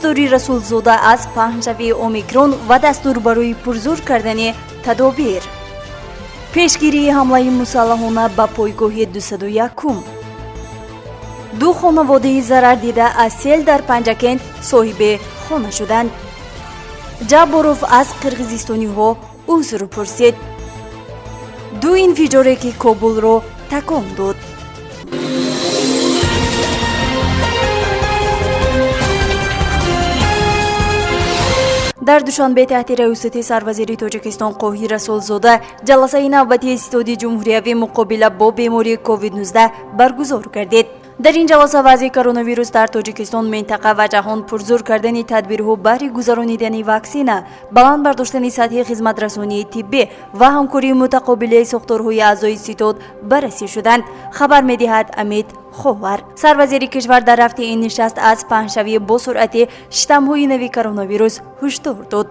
Ҳушдори Расулзода аз паҳншавии Омикрон ва дастур барои пурзур кардани тадобир. Пешгирии ҳамлаи мусаллаҳона ба пойгоҳи 201. Ду хонаводаи зарардида аз сел дар Панҷакент соҳиби хона шуданд. Ҷабборов аз қирғизистониҳо узр пурсид. Ду инфиҷоре, ки Кобулро такон дод. Дар Душанбе таҳти раёсати сарвазири Тоҷикистон Қоҳир Расулзода ҷаласаи навбатии ситоди ҷумҳуриявӣ муқобила бо бемории COVID-19 баргузор гардид. Дар ин ҷаласа вазъи коронавирус дар Тоҷикистон, минтақа ва ҷаҳон, пурзур кардани тадбирҳо баҳри гузаронидани ваксина, баланд бардоштани сатҳи хизматрасонии тиббӣ ва ҳамкории мутақобилаи сохторҳои аъзои ситод баррасӣ шуданд, хабар медиҳад Амид Ховар. Сарвазири кишвар дар рафти ин нишаст аз паҳншавии бо суръати штаммҳои нави коронавирус ҳушдор дод.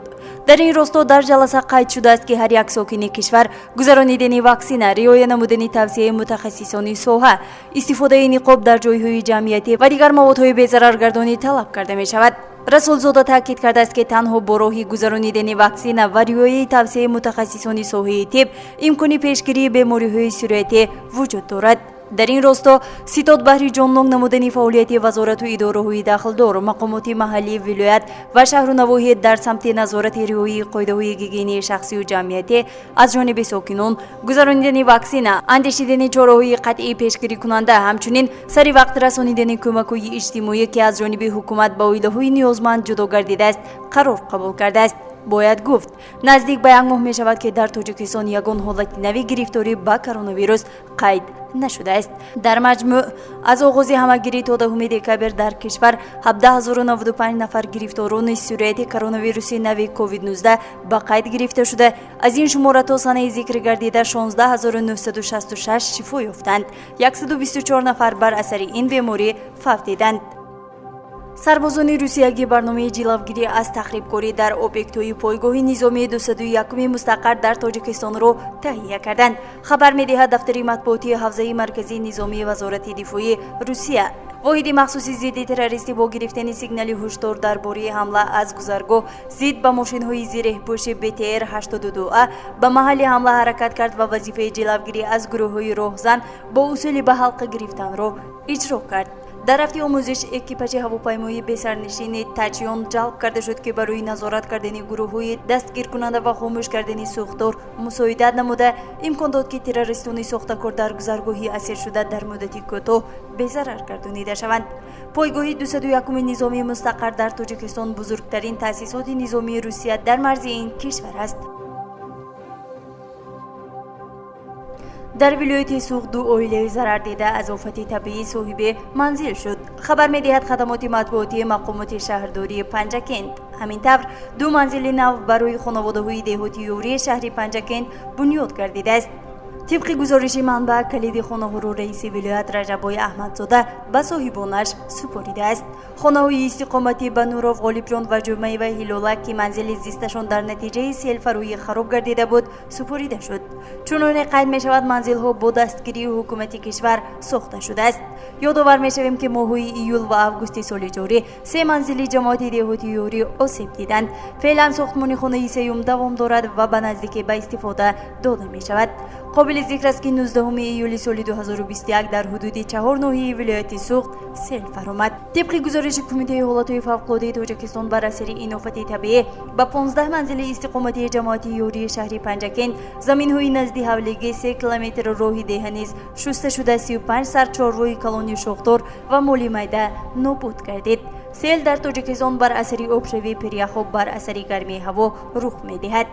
Дар ин росто дар ҷаласа қайд шудааст, ки ҳар як сокини кишвар гузаронидани ваксина, риоя намудани тавсияи мутахассисони соҳа, истифодаи ниқоб дар ҷойҳои ҷамъиятӣ ва дигар маводҳои безараргардонӣ талаб карда мешавад. Расулзода таъкид кардааст, ки танҳо бо роҳи гузаронидани ваксина ва риояи тавсияи мутахассисони соҳаи тиб имкони пешгирии бемориҳои сироятӣ вуҷуд дорад. Дар ин росто ситод баҳри ҷоннок намудани фаъолияти вазорату идораҳои дахлдор, мақомоти маҳаллии вилоят ва шаҳру навоҳӣ дар самти назорати риояи қоидаҳои гигиенаи шахсию ҷамъиятӣ аз ҷониби сокинон, гузаронидани ваксина, андешидани чораҳои қатъии пешгирикунанда, ҳамчунин сари вақт расонидани кӯмакҳои иҷтимоӣ, ки аз ҷониби ҳукумат ба оилаҳои ниёзманд ҷудо гардидааст, қарор қабул кардааст. Бояд гуфт, наздик ба як моҳ мешавад, ки дар Тоҷикистон ягон ҳолати нави гирифторӣ ба коронавирус қайд нашудааст. Дар маҷмӯъ, аз оғози ҳамагирӣ то 10 декабр дар кишвар 17 095 нафар гирифторони сирояти коронавируси нави COVID-19 ба қайд гирифта шуда, аз ин шумора то санаи зикр гардида 16 966 шифо ёфтанд, 124 нафар бар асари ин беморӣ фавтиданд. Сарбозони русиягӣ барномаи ҷилавгирӣ аз тахрибкорӣ дар объектҳои пойгоҳи низомии 201 мустақар дар Тоҷикистонро таҳия карданд, хабар медиҳад дафтари матбуотии ҳавзаи марказии низомии Вазорати дифои Русия. Воҳиди махсуси зидди террористӣ бо гирифтани сигнали ҳушдор дар бораи ҳамла аз гузаргоҳ зид ба мошинҳои зиреҳпӯши БТР 82А ба маҳалли ҳамла ҳаракат кард ва вазифаи ҷилавгирӣ аз гурӯҳҳои роҳзан бо усули ба ҳалқа гирифтанро иҷро кард. Дар рафти омӯзиш экипажи ҳавопаймои бесарнишини Тачён ҷалб карда шуд, ки барои назорат кардани гурӯҳҳои дастгиркунанда ва хомӯш кардани сӯхтор мусоидат намуда, имкон дод, ки террористони сохтакор дар гузаргоҳи асиршуда дар муддати кӯтоҳ безарар гардонида шаванд. Пойгоҳи 201 низомии мустақар дар Тоҷикистон бузургтарин таъсисоти низомии Русия дар марзи ин кишвар аст. Дар вилояти Суғд ду оилаи зарардида аз офати табиӣ соҳиби манзил шуд, хабар медиҳад хадамоти матбуотии мақомоти шаҳрдории Панҷакент. Ҳамин тавр, ду манзили нав барои хонаводаҳои деҳоти ёрии шаҳри Панҷакент бунёд гардидааст. Тибқи гузориши манбаъ, калиди хонаҳоро раиси вилоят Раҷаббой Аҳмадзода ба соҳибонаш супоридааст. Хонаҳои истиқоматӣ ба Нуров Ғолибҷон ва Ҷумаева Ҳилола, ки манзили зисташон дар натиҷаи селфароӣ хароб гардида буд, супорида шуд. Чуноне қайд мешавад, манзилҳо бо дастгирии ҳукумати кишвар сохта шудааст. Ёдовар мешавем, ки моҳҳои июл ва августи соли ҷорӣ се манзили ҷамоати деҳоти ёрӣ осеб диданд. Феълан сохтмони хонаи сеюм давом дорад ва ба наздикӣ ба истифода дода мешавад. Қобили зикр аст, ки 19 июли соли 2021 дар ҳудуди чаҳор ноҳияи вилояти Суғд сел фаромад. Тибқи гузориши Кумитаи ҳолатҳои фавқулодаи Тоҷикистон, бар асари ин офати табиӣ ба 15 манзили истиқоматии ҷамоати ёрии шаҳри Панҷакент, заминҳои назди ҳавлигӣ, 3 километр роҳи деҳа низ шуста шуда, 35 сар чорвои калони шохдор ва моли майда нобуд гардид. Сел дар Тоҷикистон бар асари обшавии пиряхҳо бар асари гармии ҳаво рух медиҳад.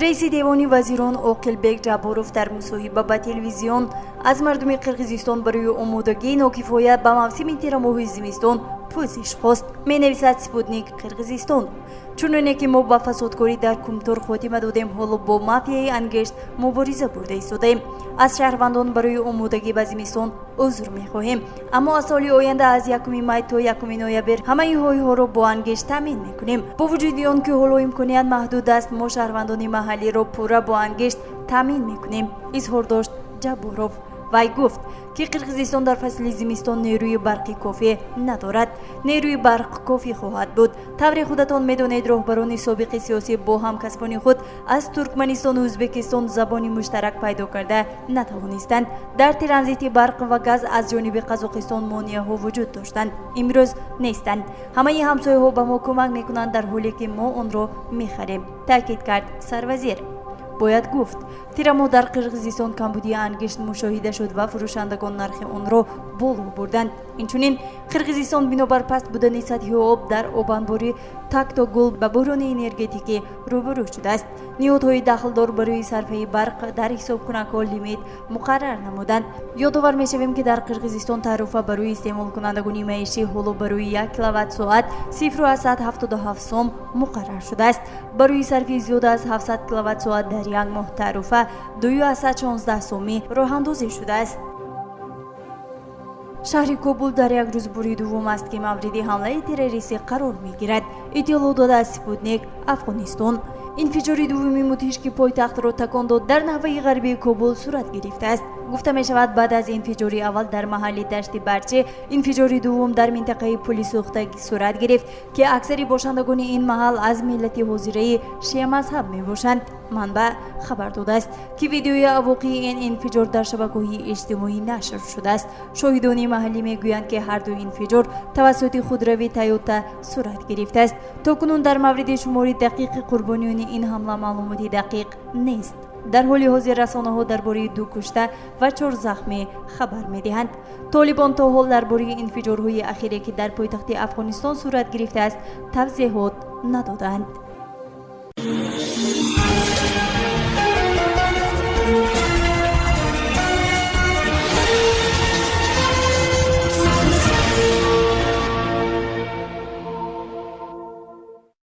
Раиси Девони вазирон Оқилбек Ҷабборов дар мусоҳиба ба телевизион аз мардуми Қирғизистон барои омодагии нокифоя ба мавсими тирамоҳи зимистон пӯзиш хост, менависад Спутник Қирғизистон. Чуноне ки мо ба фасодкорӣ дар Кумтор хотима додем, ҳоло бо мафияи ангишт мубориза бурда истодаем. Аз шаҳрвандон барои омодагӣ ба зимистон узр мехоҳем, аммо аз соли оянда аз 1 май то 1 ноябр ҳамаи ҳойҳоро бо ангишт таъмин мекунем. Бо вуҷуди он ки ҳоло имконият маҳдуд аст, мо шаҳрвандони маҳаллиро пурра бо ангишт таъмин мекунем, изҳор дошт Ҷабборов. Вай гуфт, ки Қирғизистон дар фасли зимистон нерӯи барқи кофӣ надорад. Нерӯи барқ кофӣ хоҳад буд. Тавре худатон медонед, роҳбарони собиқи сиёсӣ бо ҳамкасбони худ аз Туркманистону Ӯзбекистон забони муштарак пайдо карда натавонистанд. Дар транзити барқ ва газ аз ҷониби Қазоқистон монеаҳо вуҷуд доштанд, имрӯз нестанд. Ҳамаи ҳамсояҳо ба мо кӯмак мекунанд, дар ҳоле ки мо онро мехарем, таъкид кард сарвазир. Бояд гуфт, тирамоҳ дар Қирғизистон камбудии ангишт мушоҳида шуд ва фурӯшандагон нархи онро боло бурданд. Инчунин Қирғизистон бинобар паст будани сатҳи об дар обанбори Токтогул ба буҳрони энергетикӣ рӯбарӯ шудааст. Ниҳодҳои дахлдор барои сарфаи барқ дар ҳисобкунакҳо лимит муқаррар намуданд. Ёдовар мешавем, ки дар Қирғизистон таъруфа барои истеъмолкунандагони маишӣ ҳоло барои 1 киловатт соат 0,77 сом муқаррар шудааст. Барои сарфи зиёда аз 700 киловатт соат дар як моҳ таъруфа 2,16 сомӣ роҳандозӣ шудааст. Шаҳри Кобул дар як рӯз бори дуввум аст, ки мавриди ҳамлаи террористӣ қарор мегирад, иттилоъ додааст Спутник Афғонистон. Инфиҷори дуввуми мудҳиш, ки пойтахтро такон дод, дар наҳваи ғарбии Кобул сурат гирифтааст. Гуфта мешавад, баъд аз инфиҷори аввал дар маҳалли Дашти Барчи, инфиҷори дуввум дар минтақаи Пули Сӯхта сурат гирифт, ки аксари бошандагони ин маҳал аз миллати ҳозираи шиамазҳаб мебошанд. Манбаъ хабар додааст, ки видеои авоқии ин инфиҷор дар шабакаҳои иҷтимоӣ нашр шудааст. Шоҳидони маҳаллӣ мегӯянд, ки ҳарду инфиҷор тавассути худрави Тойота сурат гирифтааст. То кунун дар мавриди шумори дақиқи қурбониёни ин ҳамла маълумоти дақиқ нест. Дар ҳоли ҳозир расонаҳо дар бораи ду кушта ва чор захмӣ хабар медиҳанд. Толибон то ҳол дар бораи инфиҷорҳои ахире, ки дар пойтахти Афғонистон сурат гирифтааст, тавзеҳот надодаанд.